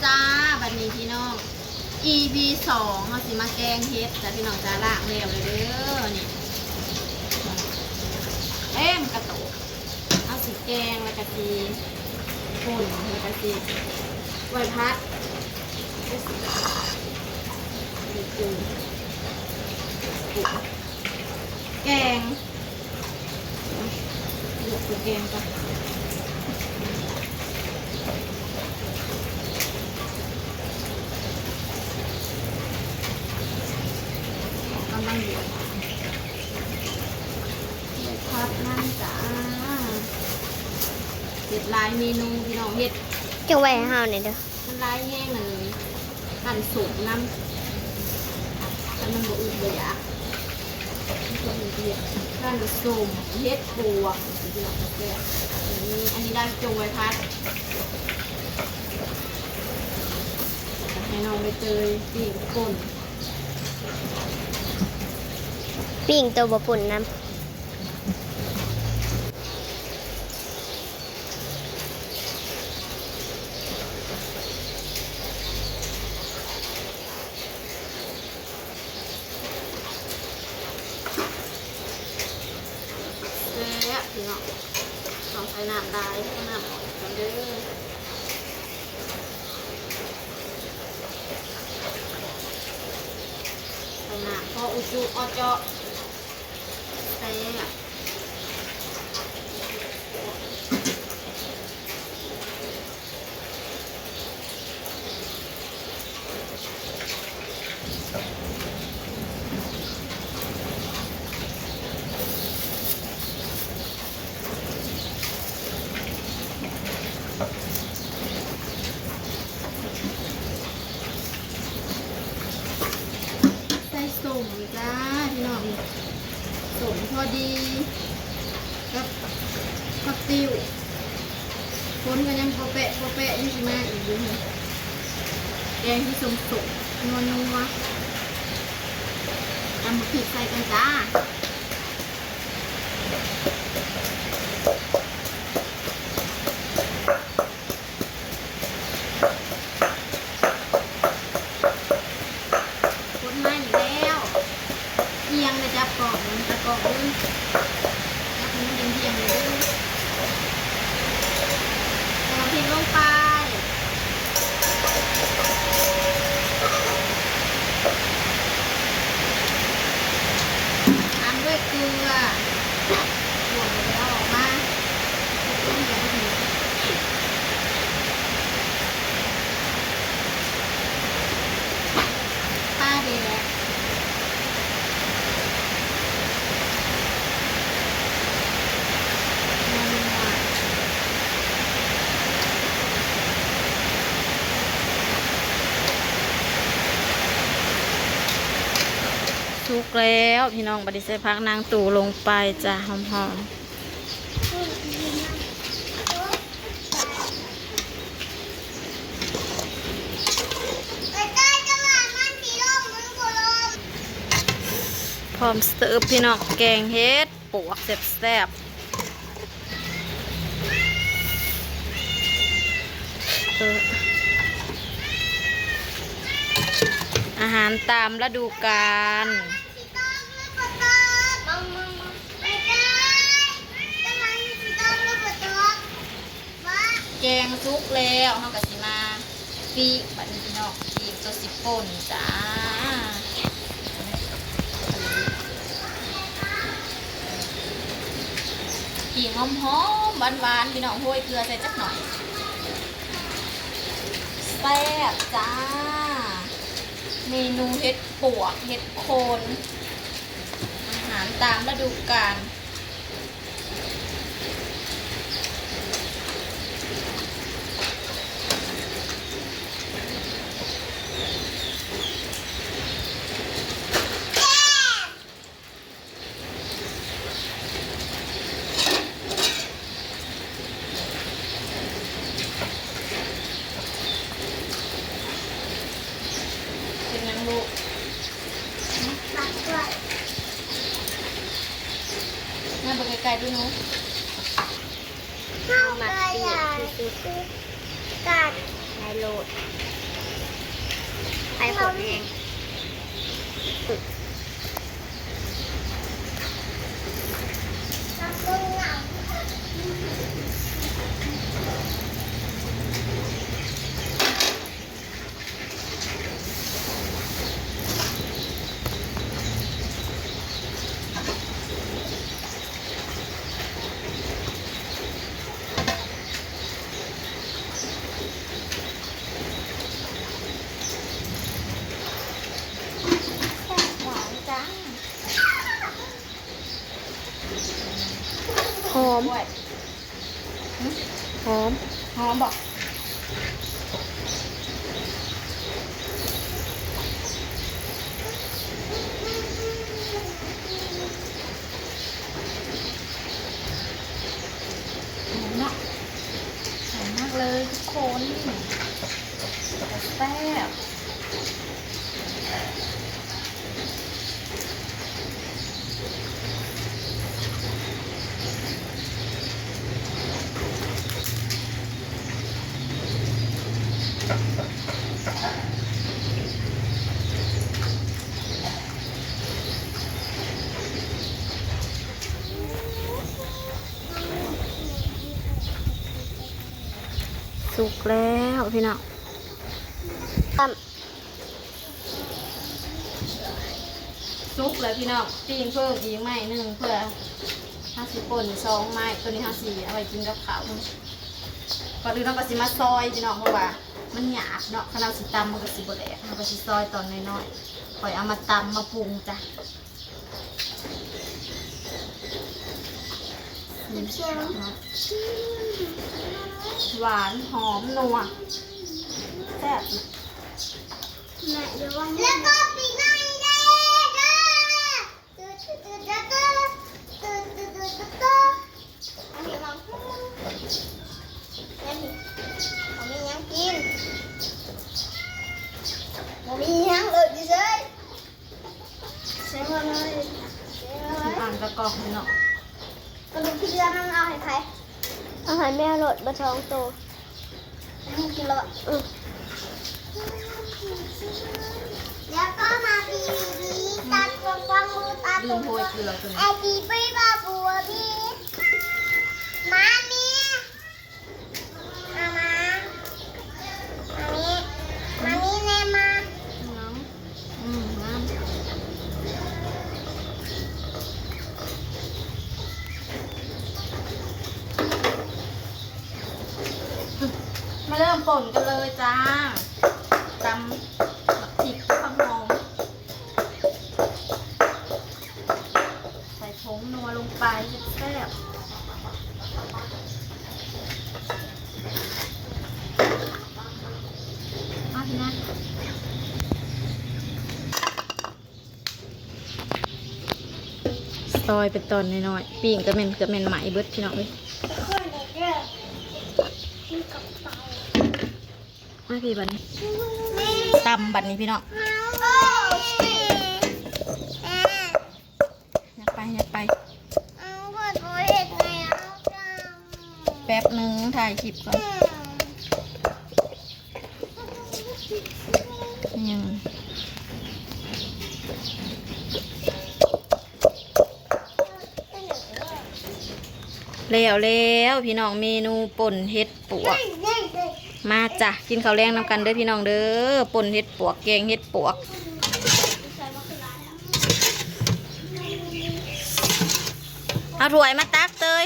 ຈ້າ ບັດນີ້ພີ່ນ້ອງ ອີພີສອງ ເຮົາຊິມາແກງເຫັດຈ້າ ພີ່ນ້ອງຈ້າ. ລ້າງແລ້ວເດີ ນີ້ ເຕັມກະໂຕກ ເຮົາຊິແກງ ແລ້ວກະຊິປົ່ນ ແລ້ວກະຊິໄວ້ຜັດ ແກງ ລວກໃສ່ແກງກ່ອນ ກຳລັງລວກ ເຮັດຜັດນຳຈ້າ. ເຮັດຫຼາຍເມນູພີ່ນ້ອງ ເຮັດ ເກັບໄວ້ໃຫ້ເຮົາແດ່ເດີ. ມັນຫຼາຍແຮງ ອັນ ກັນສົມນຳ ຄັນມັນບໍ່ອຶດບໍ່ຢາກ ກັນສົມເຫັດປວກ ຊິກິນແຊບ. ອັນນີ້ ອັນນີ້ໄດ້ຈົ່ງໄວ້ຜັດ ໃຫ້ນ້ອງໃບເຕີຍປີ້ງປ່ນ ປີ້ງໂຕບໍ່ປົ່ນນຳ. ແຊບພີ່ນ້ອງ ຕ້ອງໃສ່ນ້ຳຫຼາຍ ໃສ່ນ້ຳໜ້ອຍກ່ອນເດີ. ໃສ່ນ້ຳພໍອຸຈຸເອາະເຈາະ ແຊບ. ໃສ່ສົ້ມຈ້າພີ່ນ້ອງ ສົ້ມພໍດີກັບຜັກຕິ້ວ. ຝົນກໍຍັງປໍແປະ ປໍແປະ ຍັງຊິມາອີກຢູ່. ແກງທີ່ສົ້ມໆ ນົວໆ ຕຳບັກພິກໃສ່ກ່ອນຈ້າ. ຄົນມາອີກແລ້ວ ອຽງນະ ຈັບກ້ອງ ຈັບກ້ອງເບິ່ງ ຈັບໃຫ້ມັນອຽງໆ ເດີ. ໃສ່ບັກພິກລົງໄປ ຕາມດ້ວຍເກືອ ບວກແລ້ວເອົາອອກມາ ປາແດກ ສຸກແລ້ວພີ່ນ້ອງ ບັດນີ້ໃສ່ຜັກນາງຕູລົງໄປຈ້າ ຫອມໆ. ພ້ອມເສີບພີ່ນ້ອງ ແກງເຫັດປວກແຊບໆ. ເອີ ອາຫານຕາມລະດູການ. ແກງສຸກແລ້ວ ເຮົາກໍຊິມາປີ້ງ ບັດນີ້ພີ່ນ້ອງ ປີ້ງໂຕຊິປົ່ນຈ້າ ປີ້ງຫອມໆ ຫວານໆ ພີ່ນ້ອງ ໂຮຍເກືອໃສ່ຈັກໜ້ອຍ ແຊບຈ້າ ເມນູເຫັດປວກ ເຫັດໂຄນ ອາຫານຕາມລະດູການ. ເປັນຫຍັງລູກ? ມາເບິ່ງໃກ້ໆ ດູໜູ. ເຮົາມັກປີ້ງທີ່ສຸດ. ກັນ ໃນ ໂລດ ໄປໂພດແຮງ. ແຊບຫຼາຍຈ້າ. ຫອມ ຫຶ ຫອມ ຫອມບໍ່? ຫອມເນາະ ຫອມມາກເລີຍທຸກຄົນ ແຊບ. ສຸກແລ້ວພີ່ນ້ອງ. ສຸກແລ້ວພີ່ນ້ອງ ປີ້ງເພີ່ມອີກໄມ້ໜຶ່ງ ເພື່ອເຮົາຊິປົ່ນສອງໄມ້ ໂຕນີ້ເຮົາຊິເອົາໄວ້ກິນກັບເຂົ້າ. ກ່ອນອື່ນເຮົາກໍຊິມາຊອຍພີ່ນ້ອງ ເພາະວ່າມັນຫຍາບເນາະ ຄັນເຮົາຊິຕຳມັນກໍຊິບໍ່ແຫຼກ ເຮົາກໍຊິຊອຍຕອນນ້ອຍໆ ຄ່ອຍເອົາມາຕຳມາປຸງຈ້ະ. ຫວານ ຫອມ ນົວ ແຊບ. ແມ່ ລະກໍປີໃໝ່ເດີ ເດີ ເດີ ເດີ ເດີ ເດີ ເດີ ເດີ ເດີ ເດີ ອັນນີ້ມັນ ອັນນີ້ບໍ່ມີຫຍັງກິນ ບໍ່ມີຫຍັງເລີຍ ຢູ່ເຊີຍ. ເຊງເລີຍ ເຊງເລີຍ ອ່ານຕະກອກເນາະ. ກະດູກທີ່ເຫຼືອມັນເອົາໃຫ້ໃຜ? ເອົາໃຫ້ແມວໂລດ ເບິດສອງໂຕ. ໃຫ້ມັນກິນໂລດ. ອື ແລ້ວກໍມາບີບີ ຕັດກວ້າງໆ ຕາໂຕ ແຮບປີ້ບາບູບີ ມາມີ ມາ ມາ ມານີ້ ມານີ້ແນ່ ມາ ງາມ ອືມ ງາມ. ມາເລີ່ມປົ່ນກັນເລີຍຈ້າ ຕຳບັກພິກກັບຜັກຫອມ. ໃສ່ຜົງນົວລົງໄປແຊບໆ. ມາພີ່ນາ ຊອຍເປັນຕອນນ້ອຍໆ ປີ້ງກະແມ່ນ ກະແມ່ນໄໝ້ເບິດພີ່ນ້ອງເອີຍ. ມາພີ່ບັດນີ້ ຕຳບັດນີ້ພີ່ນ້ອງ. ຍັບໄປ ຍັບໄປ ແປັບໜຶ່ງ ຖ່າຍຄລິບກ່ອນ. ຍັງ ແລ້ວແລ້ວພີ່ນ້ອງ ເມນູປົ່ນເຫັດປວກ. ມາຈ້ະ ກິນເຂົ້າແລງນຳກັນເດີພີ່ນ້ອງເດີ. ປົ່ນເຫັດປວກ ແກງເຫັດປວກ. ເອົາຖ້ວຍມາຕັກເຕີຍ.